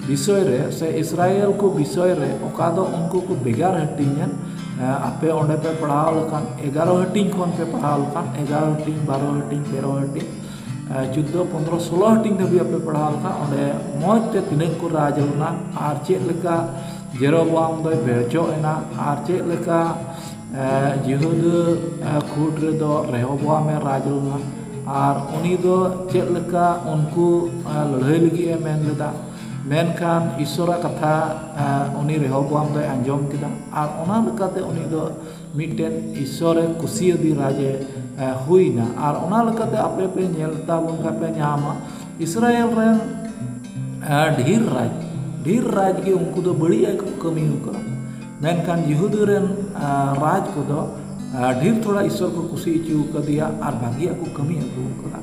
ᱵᱤᱥᱚᱭ ᱨᱮ ᱥᱮ ᱤᱥᱨᱟᱭᱮᱞ ᱠᱚ ᱵᱤᱥᱚᱭ ᱨᱮ, ᱚᱠᱟ ᱫᱚ ᱩᱱᱠᱩ ᱠᱚ ᱵᱷᱮᱜᱟᱨ ᱦᱟᱹᱴᱤᱧᱮᱱ, ᱟᱯᱮ ᱚᱸᱰᱮ ᱯᱮ ᱯᱟᱲᱦᱟᱣ ᱞᱮᱠᱷᱟᱱ, ᱮᱜᱟᱨᱚ ᱦᱟᱹᱴᱤᱧ ᱠᱷᱚᱱ ᱯᱮ ᱯᱟᱲᱦᱟᱣ ᱞᱮᱠᱷᱟᱱ, ᱮᱜᱟᱨᱚ ᱦᱟᱹᱴᱤᱧ, ᱵᱟᱨᱚ ᱦᱟᱹᱴᱤᱧ, ᱪᱳᱫᱽᱫᱳ, ᱯᱚᱱᱫᱽᱨᱚ, ᱥᱳᱞᱳ ᱦᱟᱹᱴᱤᱧ ᱫᱷᱟᱹᱵᱤᱡ ᱟᱯᱮ ᱯᱟᱲᱦᱟᱣ ᱞᱮᱠᱷᱟᱱ, ᱚᱸᱰᱮ ᱢᱚᱡᱽ ᱛᱮ ᱛᱤᱱᱟᱹᱜ ᱠᱚ ᱨᱟᱡᱽ ᱞᱮᱱᱟ ᱟᱨ ᱪᱮᱫ ᱞᱮᱠᱟ ᱡᱮᱨᱚᱵᱚᱣᱟᱢ ᱫᱚᱭ ᱵᱮᱲᱪᱚᱜ ᱮᱱᱟ ᱟᱨ ᱪᱮᱫ ᱞᱮᱠᱟ ᱡᱤᱦᱩᱫᱟᱹ ᱠᱷᱩᱸᱴ ᱨᱮᱫᱚ ᱨᱮᱦᱚᱵᱚᱣᱟᱢᱮ ᱨᱟᱡᱽ ᱞᱮᱱᱟ ᱟᱨ ᱩᱱᱤ ᱫᱚ ᱪᱮᱫ ᱞᱮᱠᱟ ᱩᱱᱠᱩ ᱞᱟᱹᱲᱦᱟᱹᱭ ᱞᱟᱹᱜᱤᱫ ᱮ ᱢᱮᱱ ᱞᱮᱫᱟ᱾ ᱢᱮᱱᱠᱷᱟᱱ ᱤᱥᱥᱚᱨᱟᱜ ᱠᱟᱛᱷᱟ ᱩᱱᱤ ᱨᱮᱦᱚᱵᱚᱣᱟᱢ ᱫᱚᱭ ᱟᱸᱡᱚᱢ ᱠᱮᱫᱟ ᱟᱨ ᱚᱱᱟ ᱞᱮᱠᱟᱛᱮ ᱩᱱᱤ ᱫᱚ ᱢᱤᱫᱴᱮᱱ ᱤᱥᱥᱚᱨᱮ ᱠᱩᱥᱤᱭᱟᱹᱫᱤ ᱨᱟᱡᱮ ᱦᱩᱭᱱᱟ᱾ ᱟᱨ ᱚᱱᱟ ᱞᱮᱠᱟᱛᱮ ᱟᱯᱮ ᱯᱮ ᱧᱮᱞ ᱛᱟᱵᱚᱱ ᱠᱷᱟᱱ ᱯᱮ ᱧᱟᱢᱟ, ᱤᱥᱨᱟᱭᱮᱞ ᱨᱮᱱ ᱰᱷᱮᱨ ᱨᱟᱡᱽ, ᱰᱷᱮᱨ ᱨᱟᱡᱽ ᱜᱮ ᱩᱱᱠᱩ ᱫᱚ ᱵᱟᱹᱲᱤᱡ ᱟᱜ ᱠᱚ ᱠᱟᱹᱢᱤ ᱟᱠᱟᱫᱟ᱾ ᱢᱮᱱᱠᱷᱟᱱ ᱡᱤᱦᱩᱫᱤ ᱨᱮᱱ ᱨᱟᱡᱽ ᱠᱚᱫᱚ ᱰᱷᱮᱨ ᱛᱷᱚᱲᱟ ᱤᱥᱥᱚᱨ ᱠᱚ ᱠᱩᱥᱤ ᱦᱚᱪᱚ ᱟᱠᱟᱫᱮᱭᱟ ᱟᱨ ᱵᱷᱟᱹᱜᱤᱭᱟᱜ ᱠᱚ ᱠᱟᱹᱢᱤ ᱟᱹᱜᱩ ᱟᱠᱟᱫᱟ᱾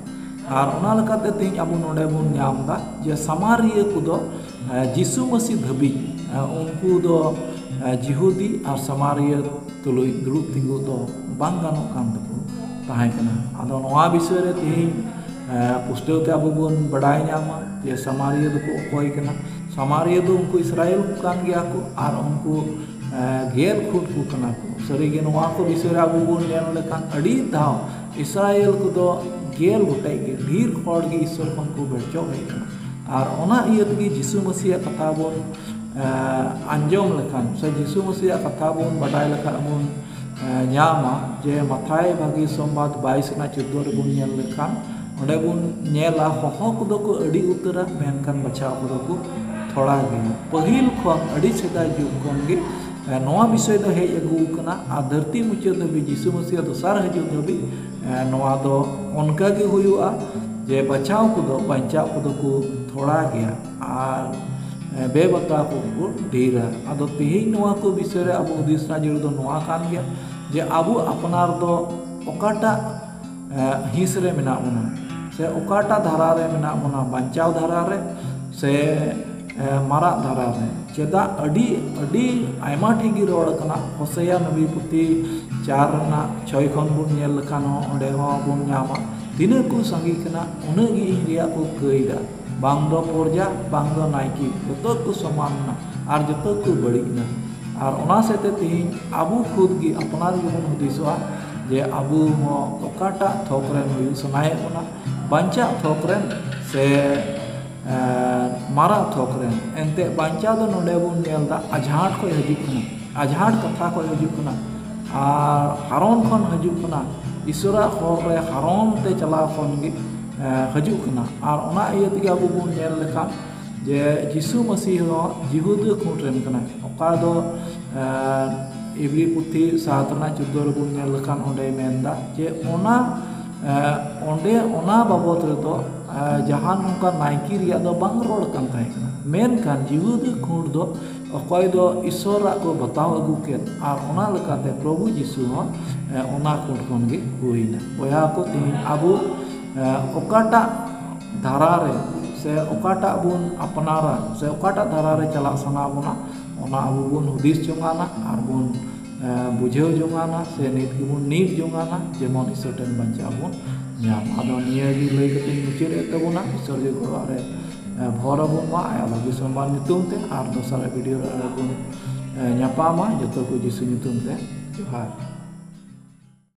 ᱟᱨ ᱚᱱᱟ ᱞᱮᱠᱟᱛᱮ ᱛᱮᱦᱮᱧ ᱟᱵᱚ ᱱᱚᱰᱮ ᱵᱚᱱ ᱧᱟᱢ ᱮᱫᱟ ᱡᱮ ᱥᱟᱢᱟᱨᱤᱭᱟᱹ ᱠᱚᱫᱚ ᱡᱤᱥᱩ ᱢᱟᱹᱥᱤ ᱫᱷᱟᱹᱵᱤᱡ ᱩᱱᱠᱩ ᱫᱚ ᱡᱤᱦᱩᱫᱤ ᱟᱨ ᱥᱟᱢᱟᱨᱤᱭᱟᱹ ᱛᱩᱞᱩᱡ ᱫᱩᱲᱩᱵ ᱛᱤᱸᱜᱩ ᱫᱚ ᱵᱟᱝ ᱜᱟᱱᱚᱜ ᱠᱟᱱ ᱛᱟᱠᱚ ᱛᱟᱦᱮᱸ ᱠᱟᱱᱟ᱾ ᱟᱫᱚ ᱱᱚᱣᱟ ᱵᱤᱥᱚᱭ ᱨᱮ ᱛᱮᱦᱮᱧ ᱯᱩᱥᱴᱟᱹᱣ ᱛᱮ ᱟᱵᱚ ᱵᱚᱱ ᱵᱟᱰᱟᱭ ᱧᱟᱢᱟ ᱡᱮ ᱥᱟᱢᱟᱨᱤᱭᱟᱹ ᱫᱚᱠᱚ ᱚᱠᱚᱭ ᱠᱟᱱᱟ᱾ ᱥᱟᱢᱟᱨᱤᱭᱟᱹ ᱫᱚ ᱩᱱᱠᱩ ᱤᱥᱨᱟᱭᱮᱞ ᱠᱚ ᱠᱟᱱ ᱜᱮᱭᱟ ᱠᱚ ᱟᱨ ᱩᱱᱠᱩ ᱜᱮᱨ ᱠᱷᱩᱸᱴ ᱠᱚ ᱠᱟᱱᱟ ᱠᱚ᱾ ᱥᱟᱹᱨᱤᱜᱮ ᱱᱚᱣᱟ ᱠᱚ ᱵᱤᱥᱚᱭ ᱨᱮ ᱟᱵᱚ ᱵᱚᱱ ᱧᱮᱞ ᱞᱮᱠᱷᱟᱱ ᱟᱹᱰᱤ ᱫᱷᱟᱣ ᱤᱥᱨᱟᱭᱮᱞ ᱠᱚᱫᱚ ᱜᱮᱨ ᱜᱚᱴᱮᱡ ᱜᱮ ᱰᱷᱮᱨ ᱦᱚᱲ ᱜᱮ ᱤᱥᱥᱚᱨ ᱠᱷᱚᱱ ᱠᱚ ᱵᱮᱲᱪᱚᱜ ᱦᱮᱡ ᱠᱟᱱᱟ᱾ ᱟᱨ ᱚᱱᱟ ᱤᱭᱟᱹ ᱛᱮᱜᱮ ᱡᱤᱥᱩ ᱢᱟᱹᱥᱤᱭᱟᱜ ᱠᱟᱛᱷᱟ ᱵᱚᱱ ᱟᱸᱡᱚᱢ ᱞᱮᱠᱷᱟᱱ ᱥᱮ ᱡᱤᱥᱩ ᱢᱟᱹᱥᱤᱭᱟᱜ ᱠᱟᱛᱷᱟ ᱵᱚᱱ ᱵᱟᱰᱟᱭ ᱞᱮᱠᱷᱟᱱ ᱵᱚᱱ ᱧᱟᱢᱟ ᱡᱮ ᱢᱟᱛᱷᱟᱭ ᱵᱷᱟᱹᱜᱤ ᱥᱚᱢᱵᱟᱫ ᱵᱟᱭᱤᱥ ᱨᱮᱱᱟᱜ ᱪᱳᱫᱽᱫᱳ ᱨᱮᱵᱚᱱ ᱧᱮᱞ ᱞᱮᱠᱷᱟᱱ ᱚᱸᱰᱮ ᱵᱚᱱ ᱧᱮᱞᱟ ᱦᱚᱦᱚ ᱠᱚᱫᱚ ᱠᱚ ᱟᱹᱰᱤ ᱩᱛᱟᱹᱨᱟ, ᱢᱮᱱᱠᱷᱟᱱ ᱵᱟᱪᱷᱟᱣ ᱠᱚᱫᱚ ᱠᱚ ᱛᱷᱚᱲᱟ ᱜᱮᱭᱟ᱾ ᱯᱟᱹᱦᱤᱞ ᱠᱷᱚᱱ, ᱟᱹᱰᱤ ᱥᱮᱫᱟᱭ ᱡᱩᱜᱽ ᱠᱷᱚᱱ ᱜᱮ ᱱᱚᱣᱟ ᱵᱤᱥᱚᱭ ᱫᱚ ᱦᱮᱡ ᱟᱹᱜᱩ ᱟᱠᱟᱱᱟ ᱟᱨ ᱫᱷᱟᱹᱨᱛᱤ ᱢᱩᱪᱟᱹᱫ ᱫᱷᱟᱹᱵᱤᱡ, ᱡᱤᱥᱩ ᱢᱟᱹᱥᱤᱭᱟᱜ ᱫᱚᱥᱟᱨ ᱦᱤᱡᱩᱜ ᱫᱷᱟᱹᱵᱤᱡ ᱱᱚᱣᱟ ᱫᱚ ᱚᱱᱠᱟ ᱜᱮ ᱦᱩᱭᱩᱜᱼᱟ ᱡᱮ ᱵᱟᱪᱷᱟᱣ ᱠᱚᱫᱚ, ᱵᱟᱧᱪᱟᱣ ᱠᱚᱫᱚ ᱠᱚ ᱛᱷᱚᱲᱟ ᱜᱮᱭᱟ ᱟᱨ ᱵᱮᱵᱟᱛᱟ ᱠᱚ ᱠᱚ ᱰᱷᱮᱨᱟ᱾ ᱟᱫᱚ ᱛᱮᱦᱮᱧ ᱱᱚᱣᱟ ᱠᱚ ᱵᱤᱥᱚᱭ ᱨᱮ ᱟᱵᱚ ᱦᱩᱫᱤᱥ ᱨᱮᱱᱟᱜ ᱡᱟᱹᱨᱩᱲ ᱫᱚ ᱱᱚᱣᱟ ᱠᱟᱱ ᱜᱮᱭᱟ ᱡᱮ ᱟᱵᱚ ᱟᱯᱱᱟᱨ ᱫᱚ ᱚᱠᱟᱴᱟᱜ ᱦᱤᱸᱥ ᱨᱮ ᱢᱮᱱᱟᱜ ᱵᱚᱱᱟ ᱥᱮ ᱚᱠᱟᱴᱟᱜ ᱫᱷᱟᱨᱟ ᱨᱮ ᱢᱮᱱᱟᱜ ᱵᱚᱱᱟ, ᱵᱟᱧᱪᱟᱣ ᱫᱷᱟᱨᱟ ᱨᱮ ᱥᱮ ᱢᱟᱨᱟᱜ ᱫᱷᱟᱨᱟ ᱨᱮ᱾ ᱪᱮᱫᱟᱜ ᱟᱹᱰᱤ, ᱟᱹᱰᱤ ᱟᱭᱢᱟ ᱴᱷᱮᱱ ᱜᱮ ᱨᱚᱲ ᱟᱠᱟᱱᱟ᱾ ᱦᱳᱥᱮᱭᱟ ᱱᱚᱵᱤ ᱯᱩᱛᱷᱤ ᱪᱟᱨ ᱨᱮᱱᱟᱜ ᱪᱷᱚᱭ ᱠᱷᱚᱱ ᱵᱚᱱ ᱧᱮᱞ ᱞᱮᱠᱷᱟᱱ ᱦᱚᱸ ᱚᱸᱰᱮ ᱦᱚᱸ ᱵᱚᱱ ᱧᱟᱢᱟ, ᱛᱤᱱᱟᱹᱜ ᱠᱚ ᱥᱟᱸᱜᱮ ᱠᱟᱱᱟ ᱩᱱᱟᱹᱜ ᱜᱮ ᱤᱧ ᱨᱮᱭᱟᱜ ᱠᱚ ᱠᱟᱹᱭᱫᱟ᱾ ᱵᱟᱝ ᱫᱚ ᱯᱚᱨᱡᱟ, ᱵᱟᱝ ᱫᱚ ᱱᱟᱭᱠᱮ, ᱡᱚᱛᱚ ᱠᱚ ᱥᱚᱢᱟᱱ ᱮᱱᱟ ᱟᱨ ᱡᱚᱛᱚ ᱠᱚ ᱵᱟᱹᱲᱤᱡ ᱮᱱᱟ᱾ ᱟᱨ ᱚᱱᱟ ᱥᱮᱫ ᱛᱮ ᱛᱮᱦᱮᱧ ᱟᱵᱚ ᱠᱷᱩᱫ ᱜᱮ ᱟᱯᱱᱟᱨ ᱜᱮᱵᱚᱱ ᱦᱩᱫᱤᱥᱚᱜᱼᱟ ᱡᱮ ᱟᱵᱚ ᱦᱚᱸ ᱚᱠᱟᱴᱟᱜ ᱛᱷᱚᱠ ᱨᱮᱱ ᱦᱩᱭᱩᱜ ᱥᱟᱱᱟᱭᱮᱫ ᱵᱚᱱᱟ, ᱵᱟᱧᱪᱟᱜ ᱛᱷᱚᱠ ᱨᱮᱱ ᱥᱮ ᱮᱸ, ᱢᱟᱨᱟᱜ ᱛᱷᱚᱠ ᱨᱮᱱ᱾ ᱮᱱᱛᱮᱫ ᱵᱟᱧᱪᱟᱣ ᱫᱚ ᱱᱚᱰᱮ ᱵᱚᱱ ᱧᱮᱞ ᱮᱫᱟ ᱟᱡᱷᱟᱴ ᱠᱷᱚᱱ ᱦᱤᱡᱩᱜ ᱠᱟᱱᱟ, ᱟᱡᱷᱟᱴ ᱠᱟᱛᱷᱟ ᱠᱷᱚᱱ ᱦᱤᱡᱩᱜ ᱠᱟᱱᱟ, ᱟᱨ ᱦᱟᱨᱚᱱ ᱠᱷᱚᱱ ᱦᱤᱡᱩᱜ ᱠᱟᱱᱟ, ᱤᱥᱚᱨᱟᱜ ᱦᱚᱨ ᱨᱮ ᱦᱟᱨᱚᱱ ᱛᱮ ᱪᱟᱞᱟᱣ ᱠᱷᱚᱱ ᱜᱮ ᱮᱸ, ᱦᱤᱡᱩᱜ ᱠᱟᱱᱟ᱾ ᱟᱨ ᱚᱱᱟ ᱤᱭᱟᱹ ᱛᱮᱜᱮ ᱟᱵᱚ ᱵᱚᱱ ᱧᱮᱞ ᱞᱮᱠᱷᱟᱱ ᱡᱮ ᱡᱤᱥᱩ ᱢᱟᱹᱥᱤᱦ ᱦᱚᱸ ᱡᱤᱦᱩᱫᱟᱹ ᱠᱷᱩᱸᱴ ᱨᱮᱱ ᱠᱟᱱᱟᱭ, ᱚᱠᱟ ᱫᱚ ᱮᱸ, ᱤᱵᱨᱤ ᱯᱩᱛᱷᱤ ᱥᱟᱛ ᱨᱮᱱᱟᱜ ᱪᱳᱫᱽᱫᱳ ᱨᱮᱵᱚᱱ ᱧᱮᱞ ᱞᱮᱠᱷᱟᱱ ᱚᱸᱰᱮᱭ ᱢᱮᱱᱫᱟ ᱡᱮ ᱚᱱᱟ ᱮᱸ, ᱚᱸᱰᱮ ᱚᱱᱟ ᱵᱟᱵᱚᱫ ᱨᱮᱫᱚ ᱮᱸ, ᱡᱟᱦᱟᱱ ᱱᱚᱝᱠᱟ ᱱᱟᱭᱠᱮ ᱨᱮᱭᱟᱜ ᱫᱚ ᱵᱟᱝ ᱨᱚᱲ ᱠᱟᱱ ᱛᱟᱦᱮᱸ ᱠᱟᱱᱟ, ᱢᱮᱱᱠᱷᱟᱱ ᱡᱤᱦᱩᱫᱟᱹ ᱠᱷᱩᱸᱴ ᱫᱚ ᱚᱠᱚᱭ ᱫᱚ ᱤᱥᱚᱨᱟᱜ ᱠᱚ ᱵᱟᱛᱟᱣ ᱟᱹᱜᱩ ᱠᱮᱫ, ᱟᱨ ᱚᱱᱟ ᱞᱮᱠᱟᱛᱮ ᱯᱨᱚᱵᱷᱩ ᱡᱤᱥᱩ ᱦᱚᱸ ᱮᱸ, ᱚᱱᱟ ᱠᱷᱩᱸᱴ ᱠᱷᱚᱱ ᱜᱮ ᱦᱩᱭᱱᱟ᱾ ᱵᱚᱭᱦᱟ ᱠᱚ, ᱛᱮᱦᱮᱧ ᱟᱵᱚ ᱮᱸ, ᱚᱠᱟᱴᱟᱜ ᱫᱷᱟᱨᱟ ᱨᱮ ᱥᱮ ᱚᱠᱟᱴᱟᱜ ᱵᱚᱱ ᱟᱯᱱᱟᱨᱟ ᱥᱮ ᱚᱠᱟᱴᱟᱜ ᱫᱷᱟᱨᱟ ᱨᱮ ᱪᱟᱞᱟᱜ ᱥᱟᱱᱟ ᱵᱚᱱᱟ, ᱚᱱᱟ ᱟᱵᱚ ᱵᱚᱱ ᱦᱩᱫᱤᱥ ᱡᱚᱝᱟᱱᱟ ᱟᱨ ᱵᱚᱱ ᱮᱸ, ᱵᱩᱡᱷᱟᱹᱣ ᱡᱚᱝᱟᱱᱟ ᱥᱮ ᱱᱤᱛ ᱜᱮᱵᱚᱱ ᱱᱤᱛ ᱡᱚᱝᱟᱱᱟ, ᱡᱮᱢᱚᱱ ᱤᱥᱚᱨ ᱴᱷᱮᱱ ᱵᱟᱧᱪᱟᱣ ᱵᱚᱱ ᱧᱟᱢ᱾ ᱟᱫᱚ ᱱᱤᱭᱟᱹ ᱜᱮ ᱞᱟᱹᱭ ᱠᱟᱛᱮᱧ ᱢᱩᱪᱟᱹᱫ ᱮᱫ ᱛᱟᱵᱚᱱᱟ᱾ ᱤᱥᱚᱨ ᱜᱮ ᱜᱚᱲᱚ ᱨᱮ ᱮᱸ, ᱵᱷᱚᱨ ᱟᱵᱚᱱ ᱢᱟ ᱟᱭᱟᱜ ᱞᱚᱵᱤ ᱥᱚᱢᱵᱟᱨ ᱧᱩᱛᱩᱢ ᱛᱮ, ᱟᱨ ᱫᱚᱥᱟᱨ ᱵᱷᱤᱰᱤᱭᱳ ᱨᱮ ᱵᱚᱱ ᱮᱸ, ᱧᱟᱯᱟᱢᱟ᱾ ᱡᱚᱛᱚ ᱠᱚ ᱡᱤᱥᱩ ᱧᱩᱛᱩᱢ ᱛᱮ ᱡᱚᱦᱟᱨ᱾